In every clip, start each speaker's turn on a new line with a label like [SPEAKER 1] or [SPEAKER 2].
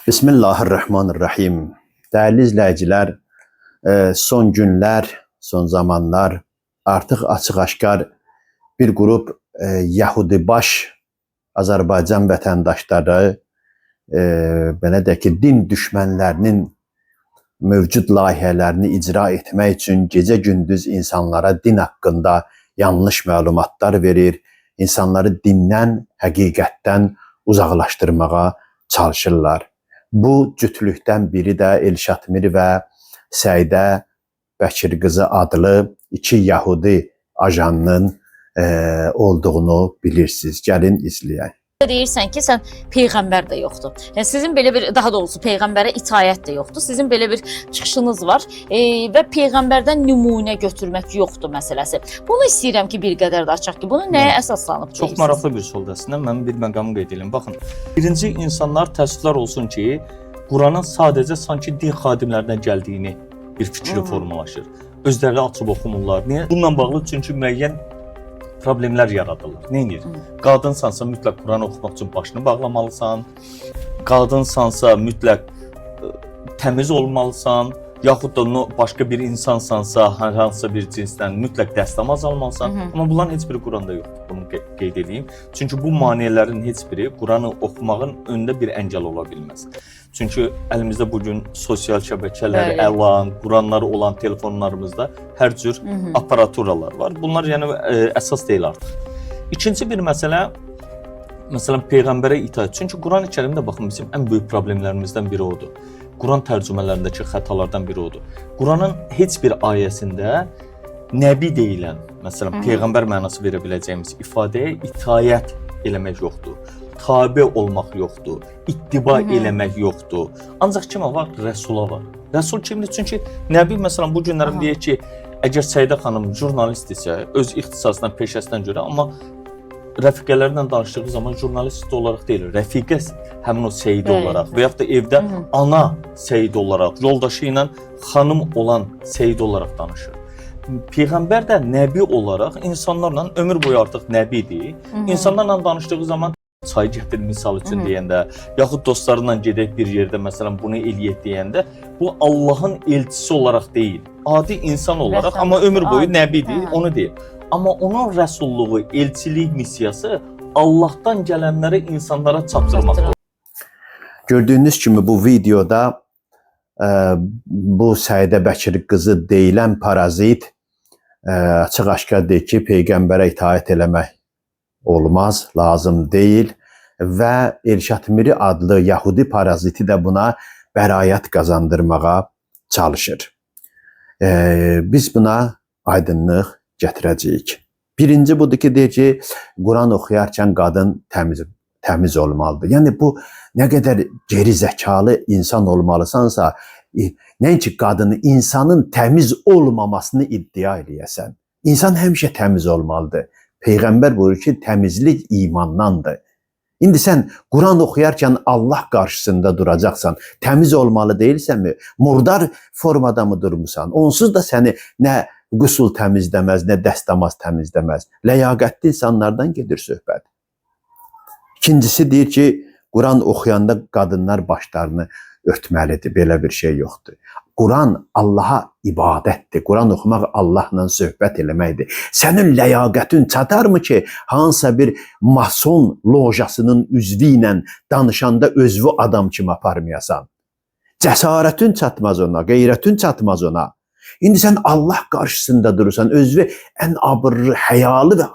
[SPEAKER 1] Bismillahirrahmanirrahim. Dəyərli izləyicilər, son günlər, son zamanlar artıq açıq-aşkar bir qrup Yahudibaş Azərbaycan vətəndaşları, belə deyək ki, din düşmənlərinin mövcud layihələrini icra etmək üçün gecə-gündüz insanlara din haqqında yanlış məlumatlar verir, insanları dindən, həqiqətdən uzaqlaşdırmağa çalışırlar. Bu cütlükdən biri də Elşad Mir və Səidə Bəkir qızı adlı iki Yahudi ajanının olduğunu bilirsiniz. Gəlin izləyək.
[SPEAKER 2] Deyirsən ki, sən peyğəmbər də yoxdur. Yəni sizin belə bir, daha doğrusu peyğəmbərə itaət də yoxdur. Sizin belə bir çıxışınız var və peyğəmbərdən nümunə götürmək yoxdur məsələsi. Bunu istəyirəm ki, bir qədər də açaq ki, bunu nəyə əsaslanıb
[SPEAKER 3] Çox
[SPEAKER 2] deyirsiniz?
[SPEAKER 3] maraqlı bir sualdır əslində. Mən bir məqamı qeyd edirəm. Baxın, birinci insanlar təəssüflər olsun ki, Quranın sadəcə sanki din xadimlərinə gəldiyini bir fikri formalaşır. Özləri açıb oxumurlar. Niyə? Bununla bağlı çünki müəyyən problemlər yaradırlar. Nə edir? Qadınsansa mütləq Quran oxumaq üçün başını bağlamalısan. Qadınsansa mütləq təmiz olmalısan, yaxud da başqa bir insansansa, hər hansısa bir cinsdən mütləq dəstəmaz almalısan. Amma bunların heç biri Quranda yoxdur. Bunu qeyd edeyim. Çünki bu maneələrin heç biri Quranı oxumağın önündə bir əngəl ola bilməz. Çünki əlimizdə bu gün sosial şəbəkələr, əlan, Quranları olan telefonlarımızda hər cür aparaturalar var. Bunlar yəni əsas deyil artıq. İkinci bir məsələ, məsələn peyğəmbərə itaət. Çünki Quran-ı Kərimdə baxın bizim ən böyük problemlərimizdən biri odur. Quran tərcümələrindəki xətalardan biri odur. Quranın heç bir ayəsində nəbi deyilən, məsələn peyğəmbər mənası verə biləcəyimiz ifadəyə itaət eləmək yoxdur. Tabe olmaq yoxdur. İttiba eləmək yoxdur. Ancaq kimə var? Rəsula var. Rəsul kimdir? Çünki nəbi məsələn bu günlərim deyək ki, əgər Səidə xanım jurnalist isə öz ixtisasına, peşəsinə görə, amma rəfiqələrlə danışdığı zaman jurnalist olaraq deyil, rəfiqə həmin o Səidə olaraq və yaxud da evdə ana Səidə olaraq, yoldaşı ilə xanım olan Səidə olaraq danışır. Peyğəmbər də nəbi olaraq insanlarla ömür boyu artıq nəbidir. İnsanlarla danışdığı zaman çay gətir misal üçün deyəndə, yaxud dostlarıyla gedək bir yerdə məsələn bunu eləyək deyəndə, bu Allahın elçisi olaraq deyil, adi insan olaraq, amma ömür boyu nəbidir, onu deyir. Amma onun rəsulluğu, elçilik missiyası Allahdan gələnləri insanlara çatdırmaqdır.
[SPEAKER 1] Gördüyünüz kimi bu videoda bu Səidə Bəkir qızı deyilən parazit açıq-aşkar deyir ki, peyğəmbərə itaət eləmək olmaz, lazım deyil və Elşad Miri adlı Yahudi paraziti də buna bəraət qazandırmağa çalışır. Biz buna aydınlıq gətirəcəyik. Birinci budur ki, deyir ki, Quran oxuyarkən qadın təmiz olmalıdır. Yəni bu nə qədər geri zəkalı insan olmalısansa, nəinki qadını, insanın təmiz olmamasını iddia eləyəsən. İnsan həmişə təmiz olmalıdır. Peyğəmbər buyurur ki, təmizlik imandandır. İndi sən Quran oxuyarkən Allah qarşısında duracaqsan, təmiz olmalı deyilsənmi? Murdar formada mı durmusan? Onsuz da səni nə qüsul təmizləməz, nə dəstəmaz təmizləməz. Ləyaqətli insanlardan gedir söhbət. İkincisi deyir ki, Quran oxuyanda qadınlar başlarını örtməlidir. Belə bir şey yoxdur. Quran Allaha ibadətdir. Quran oxumaq Allahla söhbət eləməkdir. Sənin ləyaqətin çatarmı ki, hansısa bir mason lojasının üzvü ilə danışanda özvü adam kimi aparmayasan? Cəsarətin çatmaz ona, qeyrətin çatmaz ona. İndi sən Allah qarşısında durursan, özünü ən abırlı, həyalı və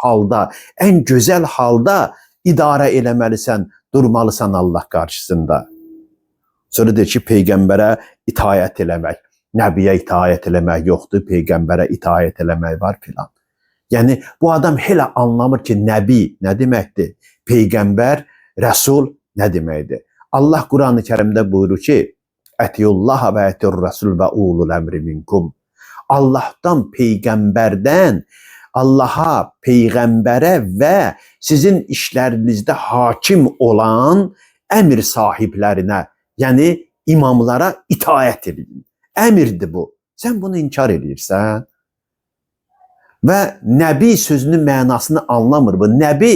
[SPEAKER 1] halda, ən gözəl halda idarə eləməlisən, durmalısan Allah qarşısında. Sonra deyir ki, peyğəmbərə itaət eləmək, nəbiyə itaət eləmək yoxdur, peyğəmbərə itaət eləmək var filan. Yəni bu adam hələ anlamır ki, nəbi nə deməkdir, peyğəmbər, rəsul nə deməkdir. Allah Qurani Kərimdə buyurur ki, Ətiyullaha və ətir rəsul və ulul əmri minkum. Allahdan, peyğəmbərdən, Allaha, peyğəmbərə və sizin işlərinizdə hakim olan əmir sahiblərinə, yəni imamlara itaət edin. Əmirdir bu. Sən bunu inkar edirsən. Və nəbi sözünün mənasını anlamır bu. Nəbi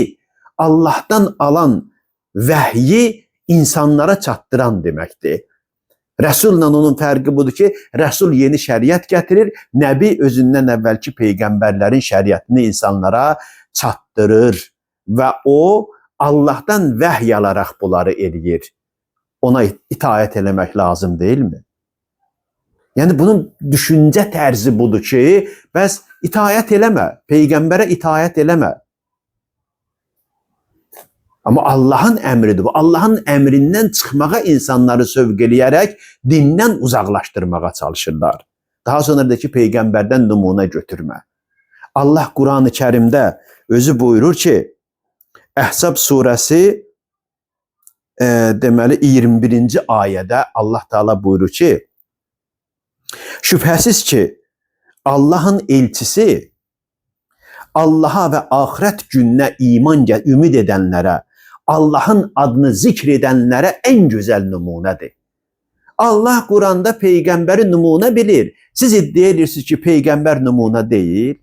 [SPEAKER 1] Allahdan alan vəhyi insanlara çatdıran deməkdir. Rəsulla onun fərqi budur ki, Rəsul yeni şəriət gətirir, Nəbi özündən əvvəlki peyğəmbərlərin şəriətini insanlara çatdırır və o Allahdan vəhy alaraq bunları eləyir. Ona itaət eləmək lazım deyilmi? Yəni bunun düşüncə tərzi budur ki, bəs itaət eləmə, peyğəmbərə itaət eləmə. Amma Allahın əmridir bu. Allahın əmrindən çıxmağa insanları sövq eləyərək dindən uzaqlaşdırmağa çalışırlar. Daha sonra da ki, peyğəmbərdən nümunə götürmə. Allah Qurani Kərimdə özü buyurur ki, Əhzab surəsi deməli 21-ci ayədə Allah Taala buyurur ki, şübhəsiz ki, Allahın elçisi Allaha və axirət gününə iman ümid edənlərə, Allahın adını zikr edənlərə ən gözəl nümunədir. Allah Quranda peyğəmbəri nümunə bilir. Siz iddia edirsiniz ki, peyğəmbər nümunə deyil.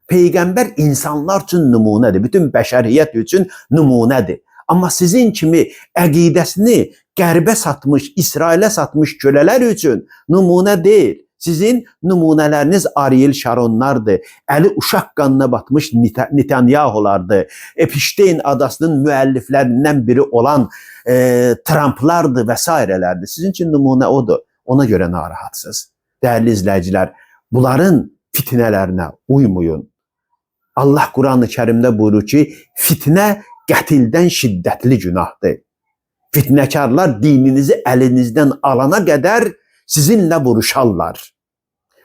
[SPEAKER 1] Peyğəmbər insanlar üçün nümunədir. Bütün bəşəriyyət üçün nümunədir. Amma sizin kimi əqidəsini qərbə satmış, İsrailə satmış kölələr üçün nümunə deyil. Sizin nümunələriniz Ariel Şaronlardır. Əli uşaq qanına batmış Netanyahulardır. Epstein adasının müəlliflərindən biri olan Trumplardır və sairələrdir. Sizin üçün nümunə odur. Ona görə narahatsınız. Dəyərli izləyicilər, bunların fitnələrinə uymayın. Allah Quran-ı Kərimdə buyurur ki, fitnə qətildən şiddətli günahdır. Fitnəkarlar dininizi əlinizdən alana qədər sizinlə vuruşarlar.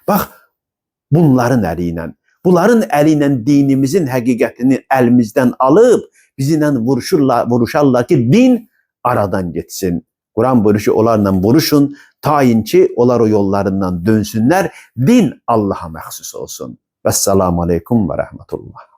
[SPEAKER 1] Bax, bunların əli ilə, bunların əli ilə dinimizin həqiqətini əlimizdən alıb, bizimlə vuruşarlar ki, din aradan getsin. Quran buyurur ki, onlarla vuruşun, tayin ki, onlar o yollarından dönsünlər, din Allaha məxsus olsun. Vəssalamu aleykum və rəhmətullah.